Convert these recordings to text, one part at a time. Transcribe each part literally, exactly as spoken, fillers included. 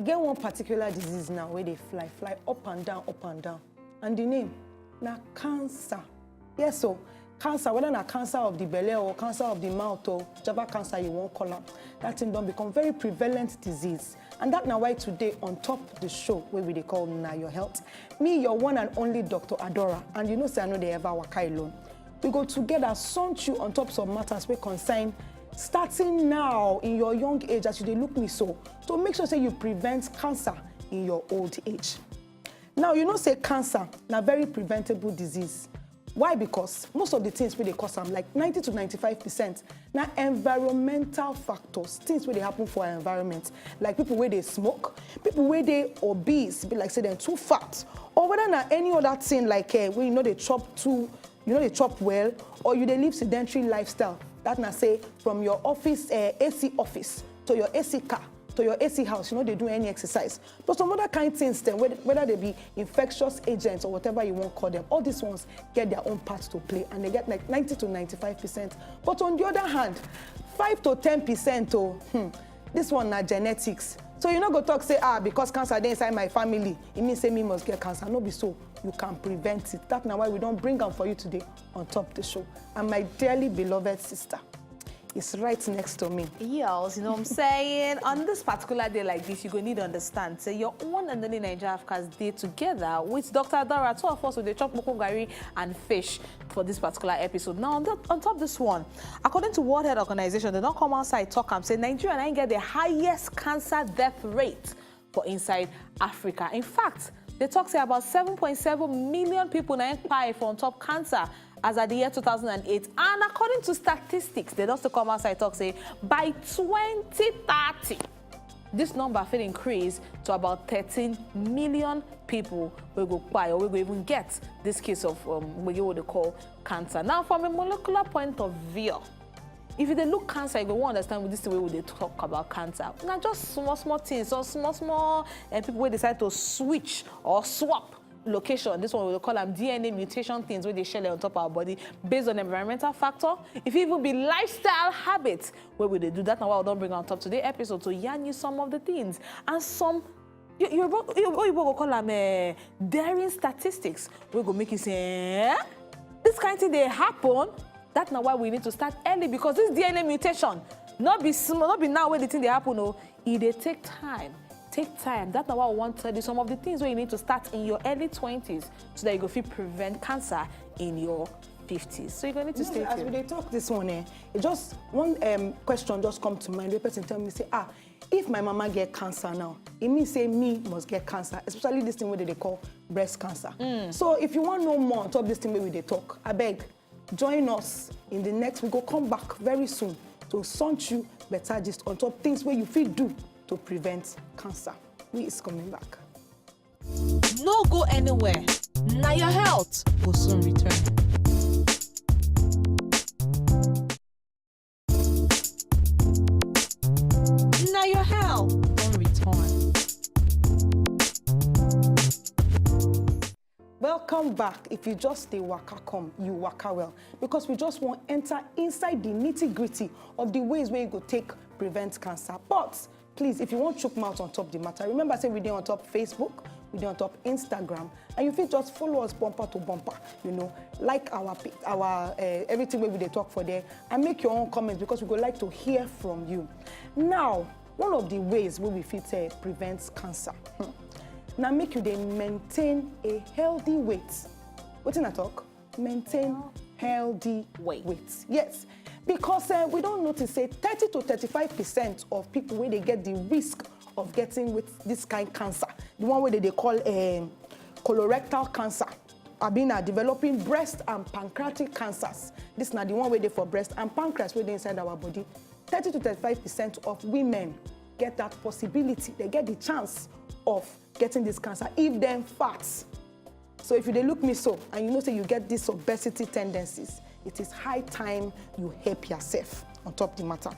E get one particular disease now wey dey fly, fly up and down, up and down. And the name na cancer. Yes, so cancer, whether na cancer of the belle or cancer of the mouth or whichever cancer you wan call am, that thing don become very prevalent disease. And that na why today on top the show wey we dey call Na Your Health, me, your one and only Doctor Adora, and you know say I no dey ever waka alone. We go together sunt you on top some matters wey concern starting now in your young age as you dey look me so, to make sure say you prevent cancer in your old age. Now, you know say cancer na very preventable disease. Why? Because most of the things wey dey cause am, like ninety to ninety-five percent, na environmental factors, things wey dey happen for our environment, like people wey dey smoke, people wey dey obese, be like say dem too fat, or whether na any other thing like, eh, wey you no dey chop too, you no dey chop well, or you dey live sedentary lifestyle. That na say from your office, eh, A C office, to your A C car, to your A C house, you no dey do any exercise. Plus some other kind things dem, whether, whether they be infectious agents or whatever you wan call them, all these ones get their own part to play, and they get like ninety to ninety-five percent. But on the other hand, five to ten percent o, hmm, this one na genetics. So you no go talk say, "Ah, because cancer dey inside my family, e mean say me must get cancer." No be so. You can prevent it. That na why we don bring am for you today on top the show. And my dearly beloved sister is right next to me. Yes, you know what I'm saying? On this particular day like this, you go need to understand. Say your one and only Nigeria Africans dey together with Doctor Adora. Two of us, we dey chop kpokpo garri and fish for this particular episode. Now, on, the, on top this one, according to World Health Organization, they don come outside talk am say Nigeria na im get the highest cancer death rate for inside Africa. In fact, they talk say about seven point seven million people na im kpai for on top cancer as at the year two thousand and eight. And according to statistics, they don still come outside talk say by twenty thirty, this number fit increase to about thirteen million people wey go kpai or wey go even get this case of, um, wey they call cancer. Now, from a molecular point of view, if you dey look cancer, you go wan understand with this thing wey we dey talk about cancer. Na just small small things, some small small, and people wey decide to switch or swap location. This one we dey call am D N A mutation things wey dey shele on top our body based on environmental factor. If e even be lifestyle habits wey we dey do, that na why we don bring am on top today episode to yarn you some of the things and some, you, you, you, you go call am, eh, daring statistics wey go make you say, "Eh? This kind thing dey happen?" That na why we need to start early, because this D N A mutation no be small, no be now wey the thing dey happen o. E dey take time. Take time. That na why we wan tell you some of the things wey you need to start in your early twenties so that you go fit prevent cancer in your fifties. So you go need to stay tuned. As we dey talk this one, eh, it just, one, um, question just come to mind. The person tell me say, "Ah, if my mama get cancer now, e mean say me must get cancer," especially this thing wey they dey call breast cancer. Mm. So if you wan know more on top this thing wey we dey talk, abeg, join us in the next. We go come back very soon to sunt you better gist on top things wey you fit do to prevent cancer. We is coming back. No go anywhere. Na Your Health go soon return. Na Your Health don return. Welcome back. If you just dey waka come, you waka well, because we just wan enter inside the nitty-gritty of the ways wey you go take prevent cancer. But please, if you wan chook mouth on top the matter, remember say we dey on top Facebook, we dey on top Instagram, and you fit just follow us bumper to bumper. You know, like our pa-, our, eh, everything wey we dey talk for there, and make your own comments, because we go like to hear from you. Now, one of the ways wey we fit, eh, prevent cancer, hmm, na make you dey maintain a healthy weight. Wetin I talk? Maintain healthy weight. Yes, because, eh, we don notice say thirty to thirty-five percent of people wey dey get the risk of getting with this kind cancer, the one wey they dey call, um, colorectal cancer, abi na developing breast and pancreatic cancers. This na the one wey dey for breast and pancreas wey dey inside our body. Thirty to thirty-five percent of women get that possibility. They get the chance of getting this cancer if dem fat. So if you dey look me so and you know say you get these obesity tendencies, it is high time you help yourself on top the matter.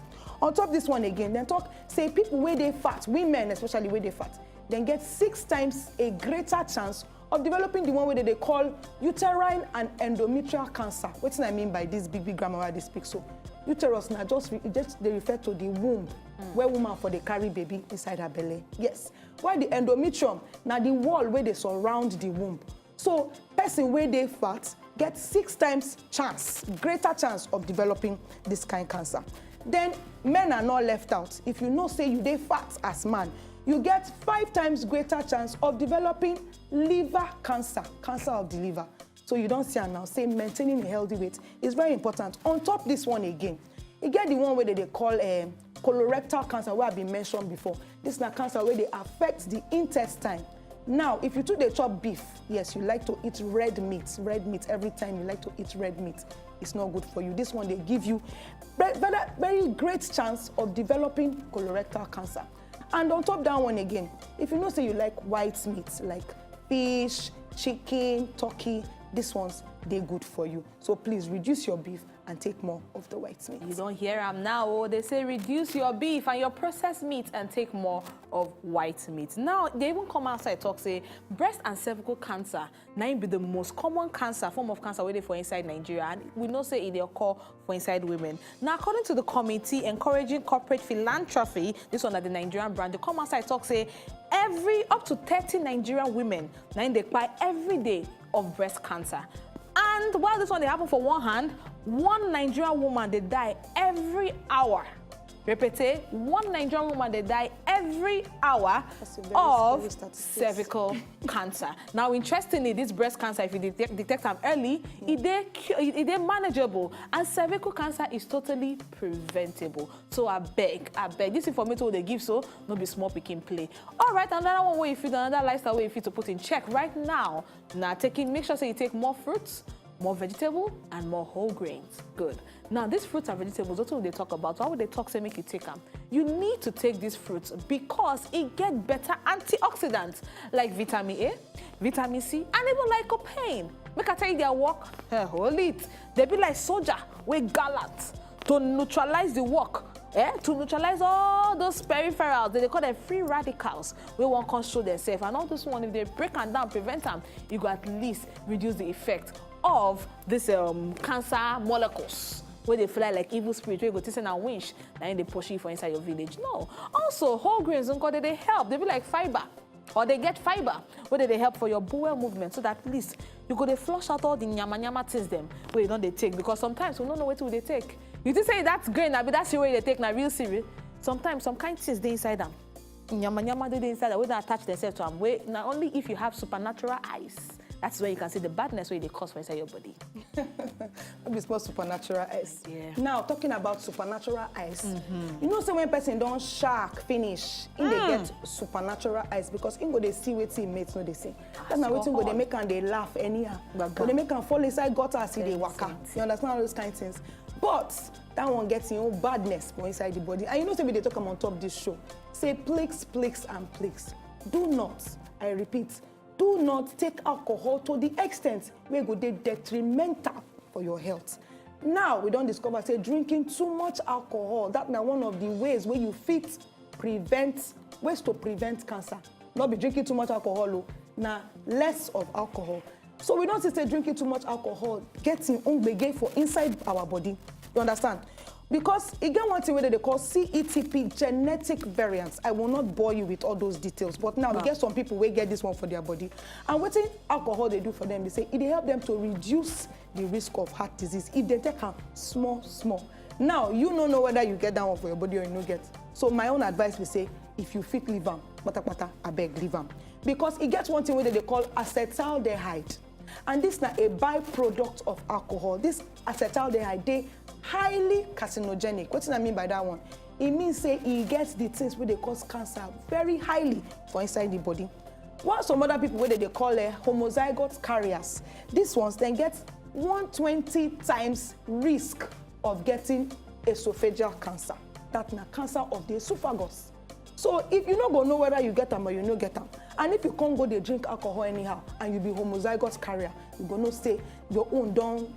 On top this one again, dem talk say people wey dey fat, women especially wey dey fat, dem get six times a greater chance of developing the one wey they dey call uterine and endometrial cancer. Wetin I mean by this big big grammar wey I dey speak so? Uterus na just, re- just dey refer to the womb where woman for dey carry baby inside her belle. Yes. While the endometrium na the wall wey dey surround the womb. So person wey dey fat get six times chance, greater chance of developing this kind cancer. Then men are not left out. If you know say you dey fat as man, you get five times greater chance of developing liver cancer, cancer of the liver. So you don see am now, say maintaining a healthy weight is very important. On top this one again, e get the one wey dem dey call um, colorectal cancer wey I bin mention before. This na cancer wey dey affect the intestine. Now, if you too dey chop beef, yes, you like to eat red meat, red meat every time you like to eat red meat, it's not good for you. This one dey give you very, very, very great chance of developing colorectal cancer. And on top that one again, if you know say you like white meat, like fish, chicken, turkey, these ones dey good for you. So please reduce your beef and take more of the white meat. You don hear am now o. They say reduce your beef and your processed meat and take more of white meat. Now, they even come outside talk say breast and cervical cancer na im be the most common cancer, form of cancer wey dey for inside Nigeria, and we know say e dey occur for inside women. Now, according to the committee encouraging corporate philanthropy, this one na the Nigerian branch, they come outside talk say every up to thirty Nigerian women na im dey kpai every day of breast cancer. And while this one dey happen for one hand, one Nigerian woman dey die every hour. Repete, one Nigerian woman dey die every hour That's a very of scary statistics. Cervical cancer. Now, interestingly, this breast cancer, if you detect, detect am early, e dey cu- e e dey manageable, and cervical cancer is totally preventable. So I beg, I beg, this information wey dey give so no be small pikin play. All right, another one wey you fit, another lifestyle wey you fit to put in check right now na taking, make sure say you take more fruits, more vegetable, and more whole grains. Good. Now, these fruits and vegetables, wetin we dey talk about? Why we dey talk say make you take am? You need to take these fruits because e get better antioxidants like vitamin A, vitamin C, and even lycopene. Make I tell you their work, eh, hold it. They be like soldier wey gallant to neutralize the work, eh, to neutralize all those peripherals. They dey call them free radicals wey wan come show themselves. And all this one, if they break am down, prevent am, you go at least reduce the effect of this um, cancer molecules wey dey fly like evil spirit wey you go think say na winch na im dey pursue you for inside your village. No. Also, whole grains nko, they dey help. They be like fiber, or they get fiber wey dey dey help for your bowel movement, so that at least you go dey flush out all the nyama nyama things dem wey you don dey take, because sometimes we no know wetin we dey take. You think say that grain abi that cereal wey you dey take na real cereal? Sometimes some kind things dey inside am. Nyama nyama dey dey inside am wey don attach themselves to am, wey na only if you have supernatural eyes, that's where you can see the badness wey e dey cause for inside your body. No be small supernatural eyes. Yeah. Now, talking about supernatural eyes, you know say when person don shark finish, im dey get supernatural eyes because im go dey see wetin im mate no dey see. That na wetin go dey make am dey laugh anyhow. Go dey make am fall inside gutter as e dey waka. You understand all those kind things? But that one get im own badness for inside the body. And you know say we dey talk am on top this show. Say please, please, and please, do not, I repeat, do not take alcohol to the extent wey go dey detrimental for your health. Now, we don discover say drinking too much alcohol, that na one of the ways wey you fit prevent, ways to prevent cancer. No be drinking too much alcohol o, na less of alcohol. So we don see say drinking too much alcohol get im own gbege for inside our body. You understand? Because e get one thing wey dem dey call C E T P genetic variants. I will not bore you with all those details, but now we get some people wey get this one for their body. And wetin alcohol dey do for them be say e dey help them to reduce the risk of heart disease if dem take am small small. Now, you no know whether you get that one for your body or you no get. So my own advice be say if you fit leave am patapata, abeg leave am. Because e get one thing wey dem dey call acetaldehyde. And this na a byproduct of alcohol. This acetaldehyde dey highly carcinogenic. Wetin I mean by that one? E mean say e get the things wey dey cause cancer very highly for inside the body. While some other people wey dem dey call eh, homozygous carriers, these ones dem get one twenty times risk of getting esophageal cancer. That na cancer of the esophagus. So if you no go know whether you get am or you no get am, and if you come go dey drink alcohol anyhow and you be homozygous carrier, you go know say your own don.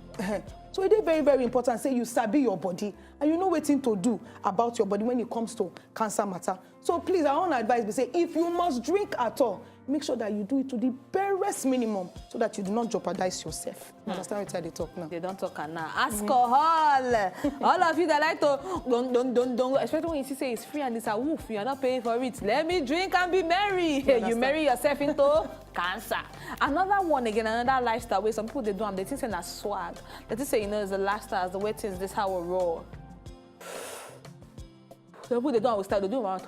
So e dey very, very important say you sabi your body and you know wetin to do about your body when it comes to cancer matter. So please, our own advice be say, if you must drink at all, make sure that you do it to the barest minimum so that you do not jeopardize yourself. You understand what I dey talk now? They don't talk am now. Alcohol. All of you that like to don don don don, especially when you see say it's free and it's a woof, you are not paying for it. Let me drink and be merry. You understand? Marry yourself into cancer. Another one again, another lifestyle where some people they do am, they think say na swag. They think say, you know, it's the lifestyle, it's the way things, this how we roll. Some people they do am with style, they do am out.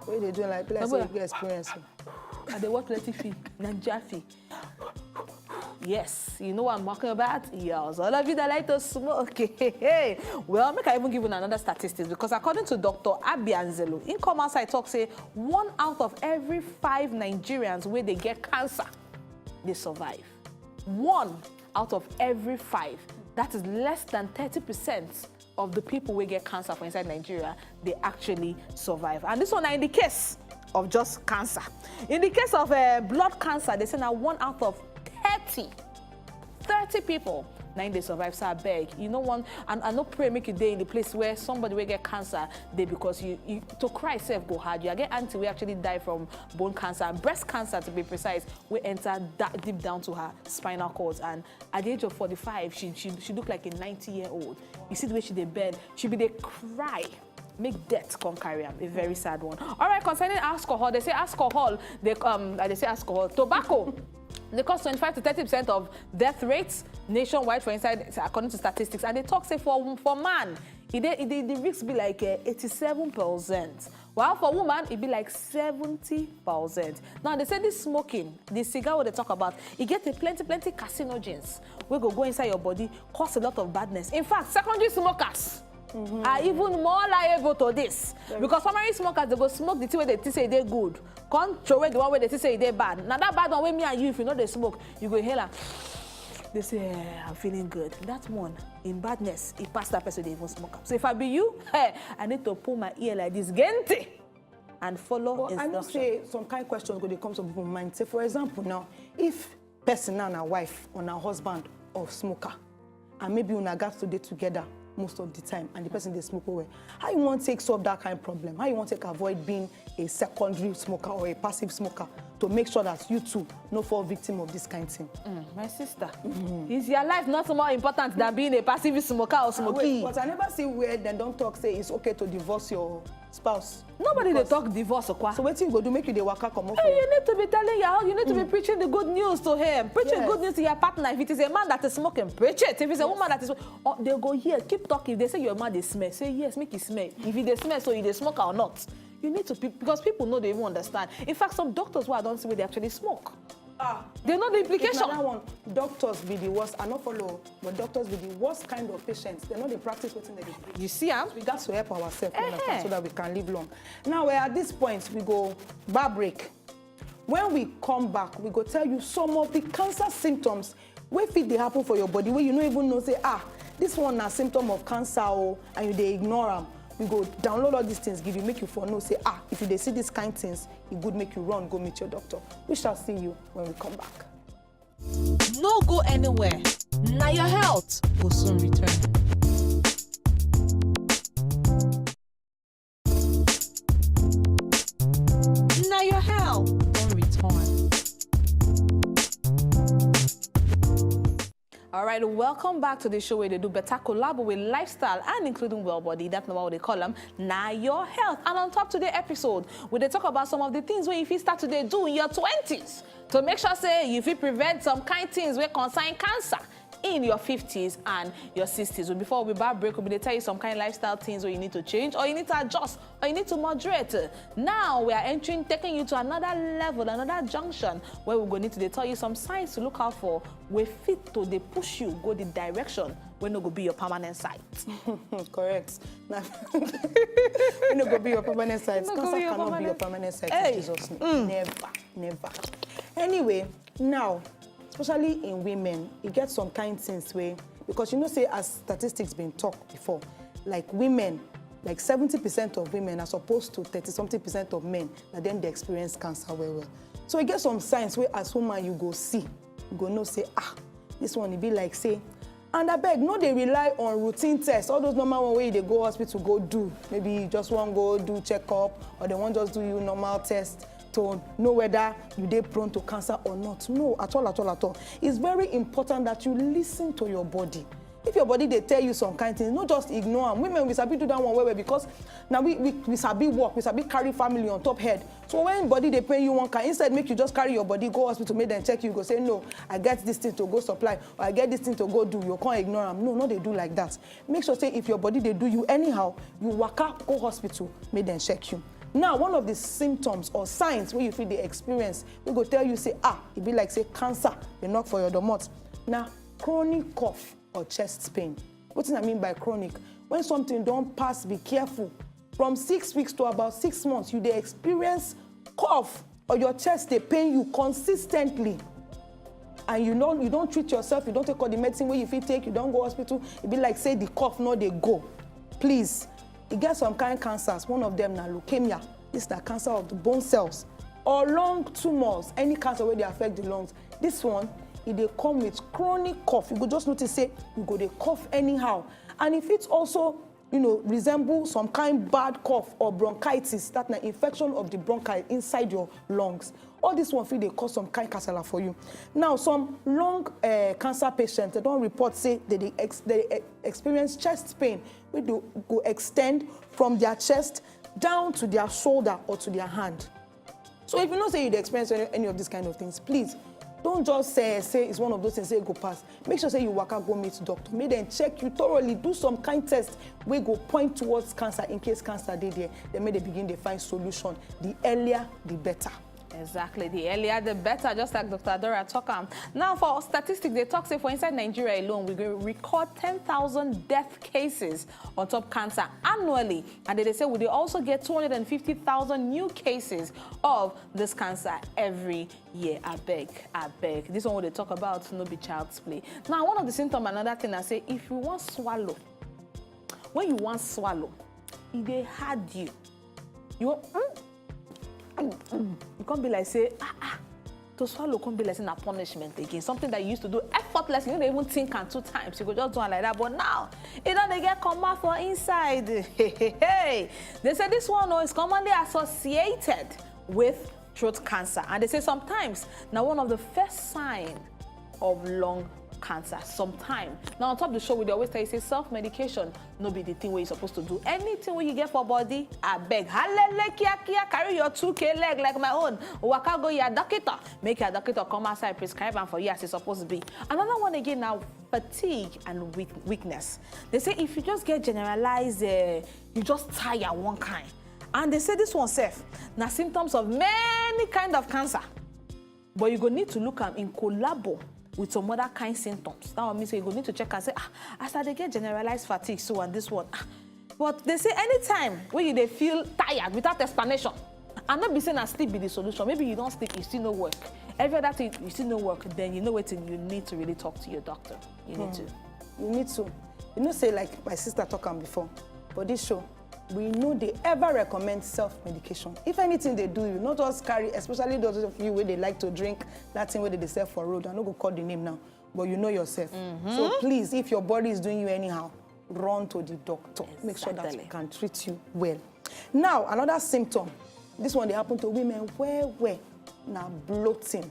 What they do like play Some say way- you get experience. I dey watch plenty film, Naija film. Yes, you know what I'm talking about? Yes. All of you that like to smoke. Well, make I even give you another statistics, because according to Doctor Abianzelu, in come outside talk say one out of every five Nigerians where they get cancer, they survive. One out of every five. That is less than thirty percent of the people who get cancer for inside Nigeria, they actually survive. And this one na in the case of just cancer. In the case of uh, blood cancer, they say now one out of thirty, thirty people now they survive. So I beg, you know one, and I no pray make you day in the place where somebody will get cancer, they because you, you to cry self go hard. You get auntie we actually die from bone cancer and breast cancer to be precise. We enter that deep down to her spinal cord, and at the age of forty-five, she she, she looked like a ninety year old. You see the way she dey bend, she be dey cry. Make death come carry am. A very sad one. All right, concerning alcohol, they say alcohol, they um, uh, they say alcohol, tobacco, they cause twenty-five to thirty percent of death rates nationwide for inside, according to statistics. And they talk say for for man, it dey, it dey, the risk be like uh, eighty-seven percent. While for woman, it be like seventy percent. Now they say this smoking, the cigar what they talk about, it get a plenty plenty carcinogens. We go go inside your body, cause a lot of badness. In fact, secondary smokers are even more liable to this, because primary smokers they go smoke the thing where they think say they good, come throw away the one where they think say they bad. Now that bad one where me and you, if you know they smoke, you go inhale am. They say, eh, I'm feeling good. That one in badness, it pass that person they even smoke am. So if I be you, hey, I need to pull my ear like this, gente, and follow But I know instruction. Say some kind questions go dey come to people mind. Say for example now, if person now na wife or na husband of smoker, and maybe una got to dey together most of the time, and the person dey smoke well, how you want take solve that kind problem? How you want take avoid being a secondary smoker or a passive smoker to make sure that you too no fall victim of this kind thing? Mm, my sister, is your life not more important than being a passive smoker or Ah, smoky? wait, but I never see where dem don talk say it's okay to divorce your spouse. Nobody dey Because- talk divorce, okwa. So wetin you go do make you dey waka comot Hey, for? You need to be telling your house, you need to be preaching the good news to him. Preach the Yes. Good news to your partner. If it is a man that is smoking, preach it. If it's a woman that is, oh, they go here, keep talking. They say your man dey smell. Say yes, make it smell. If it dey smell, so you dey smoke or not. You need to pe- because people know they even understand. In fact, some doctors who I don't see where they actually smoke. Ah, They know the if na implication. That one, doctors be the worst. I no follow, but doctors be the worst kind of patients. They no dey practice wetin they dey preach. You see, am? We got to help ourselves, you Eh-heh. understand, so that we can live long. Now we're at this point, we go bar break. When we come back, we go tell you some of the cancer symptoms wey fit dey happen for your body wey you no even know say, ah, this one na symptom of cancer o, and you dey ignore am. We go download all these things give you, make you for know say, ah, if you dey see these kind things, e good make you run go meet your doctor. We shall see you when we come back. No go anywhere. Now your health will soon return. Now your health will return. All right, welcome back to the show where they do better collab with lifestyle and including well body. That's not what they call them. Now your health. And on top today episode, we dey talk about some of the things where if you start today do in your twenties to make sure say you fit prevent some kind things wey concern cancer in your fifties and your sixties. But before we bar break, we will tell you some kind lifestyle things where you need to change or you need to adjust or you need to moderate. Now we are entering, taking you to another level, another junction where we go need to dey tell you some signs to look out for. We fit to dey push you go the direction where no go be your permanent site. Correct. Now, you no go be your permanent site. No go Cancer be your cannot be your permanent permanent site Hey. in Jesus' name. Never, never. Anyway, now, especially in women, e get some kind things wey, because you know say as statistics been talk before, like women, like seventy percent of women as opposed to thirty something percent of men, na dem dey experience cancer well well. So e get some signs wey as woman you go see, you go know say, ah, this one e be like say And abeg, no dey rely on routine tests, all those normal one wey you dey go hospital go do. Maybe you just wan go do checkup, or dem wan just do you normal test to know whether you dey prone to cancer or not. No, at all, at all, at all. It's very important that you listen to your body. If your body dey tell you some kind things, no just ignore am. Women, we sabi do that one well well, because na we, we, we sabi work, we sabi carry family on top head. So when body dey pain you one kind, instead make you just carry your body go hospital, make dem check you, go say, "No, I get this thing to go supply, or I get this thing to go do," you come ignore am. No, no dey do like that. Make sure say if your body dey do you anyhow, you waka go hospital, make dem check you. Now, one of the symptoms or signs wey you fit dey experience, wey go tell you say, "Ah, e be like say cancer dey knock for your domot," na chronic cough or chest pain. Wetin I mean by chronic? When something don pass, be careful. From six weeks to about six months, you dey experience cough or your chest dey pain you consistently, and you no, you don treat yourself, you don take all the medicine wey you fit take, you don go hospital, e be like say the cough no dey go. Please, e get some kind cancers. One of them na leukemia. This na cancer of the bone cells, or lung tumors, any cancer wey dey affect the lungs. This one, e dey come with chronic cough. You go just notice say you go dey cough anyhow, and e fit also, you know, resemble some kind bad cough or bronchitis, that na infection of the bronchi inside your lungs. All this one fit dey cause some kind kasala for you. Now, some lung uh, cancer patients, they don report say they dey ex they dey experience chest pain wey dey go extend from their chest down to their shoulder or to their hand. So if you know say you dey experience any, any of these kind of things, please don't just say, say it's one of those things, say e go pass. Make sure say you waka go meet doctor, make dem check you thoroughly, do some kind test wey go point towards cancer. In case cancer dey there, then make dem begin dey find solution. The earlier, the better. Exactly. The earlier, the better, just like Doctor Adora talk am. Now, for statistics, they talk say for inside Nigeria alone, we go record ten thousand death cases on top cancer annually. And they say we dey also get two hundred and fifty thousand new cases of this cancer every year. Abeg, abeg. This one wey dey talk about no be child's play. Now, one of the symptom, another thing, I say, if you wan swallow, when you wan swallow, e dey hard you. You wan, mm, mm, mm. You come be like say, ah, ah, to swallow come be like say na punishment again. Something that you used to do effortlessly, you no dey even think am two times. You go just do am like that. But now, e don dey get comma for inside. Hey, hey, hey. They say this one, oh, is commonly associated with throat cancer. And they say sometimes, now, one of the first sign of lung cancer sometime. Now, on top of the show, we dey always tell you say self-medication no be the thing wey you supposed to do. Anything wey you get for body, abeg, halele kiakia, carry your two K leg like my own, waka go your doctor, make your doctor come outside, prescribe am for you as e suppose be. Another one again na fatigue and weak weakness. They say if you just get generalized, uh, you just tire one kind. And they say this one sef na symptoms of many kind of cancer. But you go need to look am in collabo with some other kind symptoms. That one means say you go need to check and say, ah, as I dey get generalized fatigue, so and this one. Ah. But they say anytime wey you dey feel tired without explanation, and no be say na sleep be the solution. Maybe you don sleep, you still no work. Every other thing, you still no work. Then you know wetin, you need to really talk to your doctor. You need to. You need to. You know say, like my sister talk am before, for this show, we no dey ever recommend self-medication. If anything dey do you, no just carry, especially those of you wey dey like to drink that thing wey dey dey sell for road. I no go call the name now, but you know yourself. So please, if your body is doing you anyhow, run to the doctor. Make sure that we Exactly. can treat you well. Now, another symptom, this one dey happen to women well well, na bloating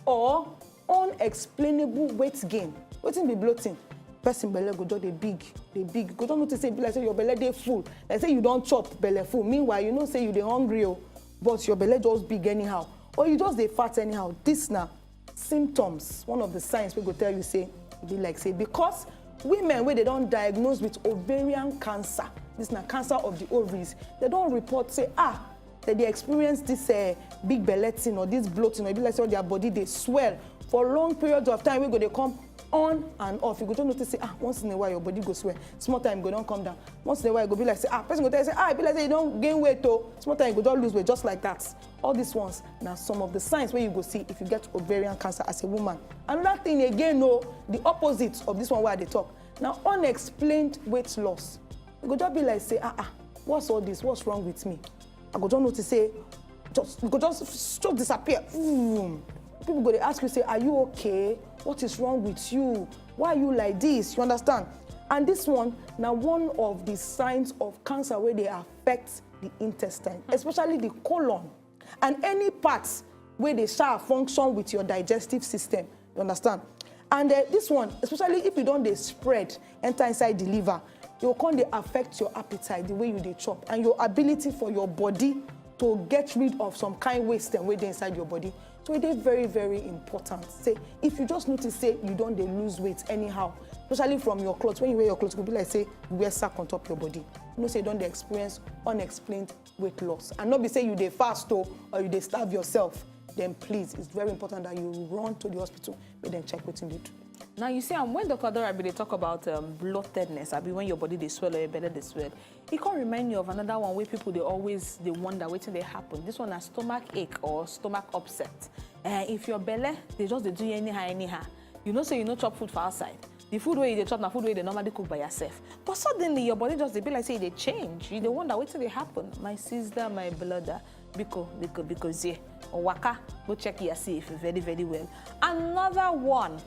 or unexplainable weight gain. Wetin be bloating? Person belle go just dey big, dey big. Go just notice say e be like say your belle dey full, like say you don chop belle full. Meanwhile, you know say you dey hungry o, but your belle just big anyhow, or you just dey fat anyhow. This na symptoms, one of the signs wey go tell you say e be like say, because women wey dey don diagnose with ovarian cancer, this na cancer of the ovaries, they don report say, ah, they dey experience this uh, big belle thing or this bloating, or e be like say all their body dey swell for long periods of time, wey go dey come on and off. You go just notice say, ah, once in a while your body go swell, small time e go don come down. Once in a while e go be like say, ah, person go tell you say, ah, e be like say you don gain weight o. Small time you go just lose weight just like that. All these ones na some of the signs wey you go see if you get ovarian cancer as a woman. Another thing again o, the opposite of this one wey I dey talk, na unexplained weight loss. You go just be like say, ah, ah, what's all this? What's wrong with me? I go just notice say, just, you go just, just disappear. Vroom. People go dey ask you say, "Are you okay? What is wrong with you? Why are you like this?" You understand? And this one na one of the signs of cancer wey dey affect the intestine, especially the colon and any parts wey dey sha function with your digestive system. You understand? And uh, this one, especially if you don dey spread enter inside the liver, e go come dey affect your appetite, the way you dey chop, and your ability for your body to get rid of some kind waste dem wey dey inside your body. So e dey very, very important say if you just notice say you don dey lose weight anyhow, especially from your clothes, when you wear your clothes, e go be like say you wear sack on top your body. You know say you don dey experience unexplained weight loss, and no be say you dey fast o, or you dey starve yourself. Then please, it's very important that you run to the hospital, make dem check wetin dey do. Now you see, um, when Doctor Dora bin dey talk about um, bloatedness, abi when your body dey swell or your belly dey swell, e come remind me of another one wey people dey always dey wonder wetin dey happen. This one na stomach ache or stomach upset. Uh, if your belly dey just dey do you anyhow anyhow, you know say you no chop food for outside. The food wey you dey chop na food wey you dey normally cook by yourself. But suddenly your body just dey be like say e dey change. You dey wonder wetin dey happen. My sister, my brother, biko, biko, biko, zie. Waka, go check yourself very, very well. Another one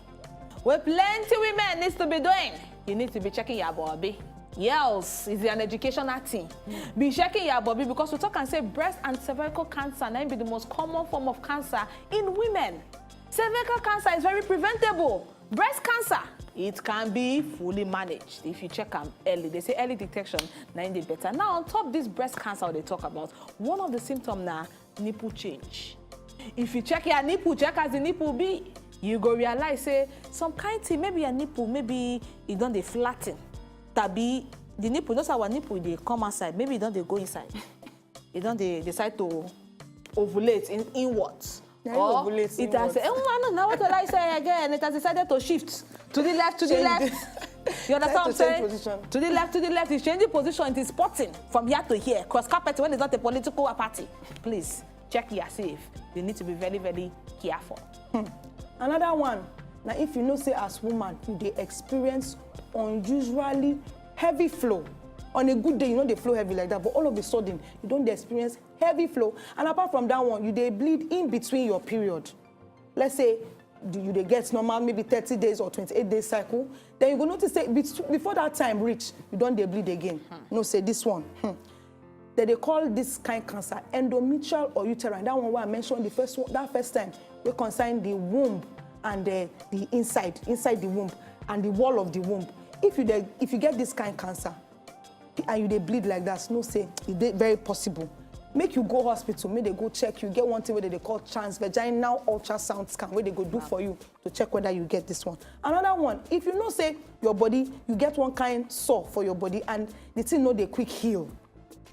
wey plenty women needs to be doing, you need to be checking your body. Yes, it's an educational thing. Be checking your body because we talk and say breast and cervical cancer na im be the most common form of cancer in women. Cervical cancer is very preventable. Breast cancer, it can be fully managed if you check am early. They say early detection na im dey better. Now, on top this breast cancer we dey talk about, one of the symptom na nipple change. If you check your nipple, check as the nipple be, you go realize say some kind thing, maybe your nipple, maybe e don dey flatten. Tabi the nipple, just our nipple dey come outside, maybe e don dey go inside. E don dey decide to ovulate in, inwards. Na you ovulate It has, inwards. Eh, I know now what I say again. It has decided to shift to the left, to the Change left. the- You understand Try what I'm to change saying? Position. To the left, to the left. It's changing position. It is spotting from here to here. Cross carpet when it's not a political party. Please check yourself. You need to be very, very careful. Another one, now if you know say as woman you dey experience unusually heavy flow. On a good day, you no dey flow heavy like that, but all of a sudden you don dey experience heavy flow. And apart from that one, you dey bleed in between your period. Let's say the- you dey get normal maybe thirty days or twenty-eight days cycle, then you go notice say bet- before that time reach, you don dey bleed again. Know say this one, hmm, dem dey call this kind cancer endometrial or uterine. That one wey I mention the first one, that first time, wey concern the womb and uh, the inside, inside the womb and the wall of the womb. If you dey, if you get this kind cancer and you dey bleed like that, know say e dey very possible. Make you go hospital, make dem go check you. Get one thing wey dem dey call transvaginal ultrasound scan wey dem go do for you to check whether you get this one. Another one, if you know say your body, you get one kind sore for your body and the thing no dey quick heal,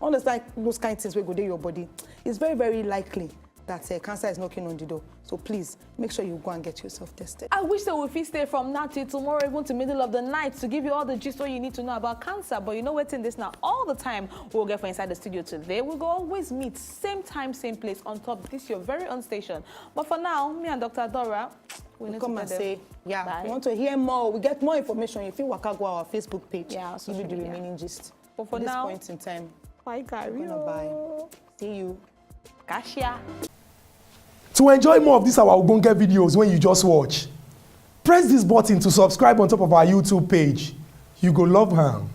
understand those kind things wey go dey your body, it's very, very likely that uh, cancer is knocking on the door. So please make sure you go and get yourself tested. I wish that we fit stay from now till tomorrow, even to middle of the night, to give you all the gist what you need to know about cancer. But you know wetin, this now all the time we'll get for inside the studio today. We go always meet same time, same place on top this your very own station. But for now, me and Doctor Dora, we need Come to and get say, yeah, Bye. If you want to hear more, we get more information. If you waka go our Facebook page, Yeah, our you social do the media. Remaining Gist. But for At this now, point in time, bye, we're gonna bye. Gary. See you. Cashier. To enjoy more of these our ogbonge videos when you just watch, press this button to subscribe on top of our YouTube page. You go love am.